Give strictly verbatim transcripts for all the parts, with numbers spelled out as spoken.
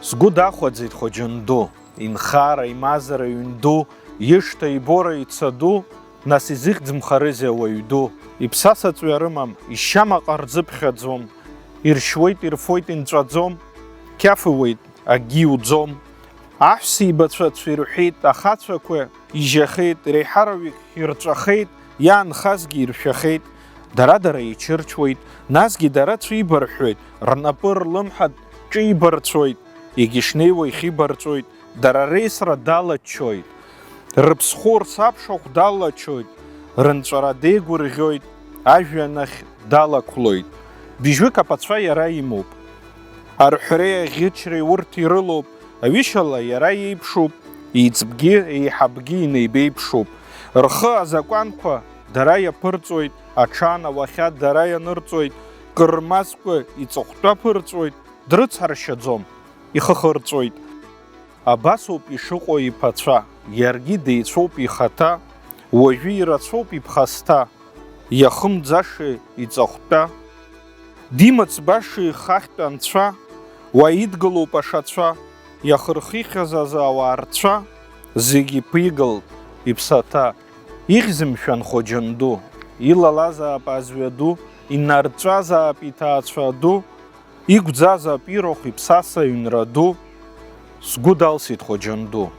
Сгәы дахәаӡеит Хоџьан ду, инхара, имазара ҩн ду, ишҭа, ибора, ица ду, нас изыхьӡымхарызеи ауаҩ ду? Иԥсаса ҵҩа рымам, ишьамаҟа рзыԥхьаӡом, иршьуеит, ирфоит, инҵәаӡом, қьафуеит, акгьы иуӡом. Аҳәсеибацәа цәирҳәеит, ахацәақәа ижьахеит, реиҳараҩык ирҵәахеит, иаанхазгьы иршәахеит. Дара-дара еичырчуеит, насгьы дара цәибарҳәҳәоит, рнапы рлымҳа ҿибарцәоит, егьышнеиуа ихибарҵәоит, дара реисра далаччоит, рыԥсхәы рсабшахә далачоит, рынҵәара деигәырӷьоит, ажәҩан ахь далақәлоит. Быжьҩык аԥацәа иара имоуп. Арҳәреи аӷьычреи урҭ ирылоуп, аҩышьала иара иеиԥшуп, еиҵбгьы, еиҳабгьы инеибеиԥшуп. Рхы азакәанқәа дара иаԥырҵоит, аҽан ауахьад дара ианырҵоит, кыр рмазкқәа иҵыхәтәа ԥырҵәоит, дрыцҳаршьаӡом, ихы хырҵәоит. Абасоуп ишыҟоу иԥацәа, иаргьы деицәоуп ихаҭа, уажәы ирацәоуп иԥхасҭа, иахымӡаша иҵыхәтәа. Димыӡбаша ихахьтә анцәа, уа идгылоуп ашацәа, иахырхихьаз азы ауаа рцәа, зегь иԥигылт иԥсаҭа. Ихьзеи, мшәан, Хоџьан ду, илалазаап азҩа ду, инарҵәазаап иҭаацәа ду, иқәӡазаап ирахә иԥсаса аҩнра ду. Сгәы далсит Хоџьан ду,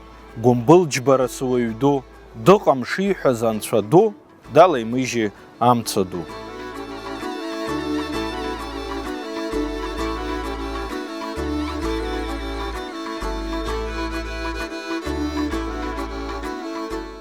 гәымбыл џьбара сыуаҩ ду, дыҟам шиҳәаз анцәа ду, далаимыжьи амца ду.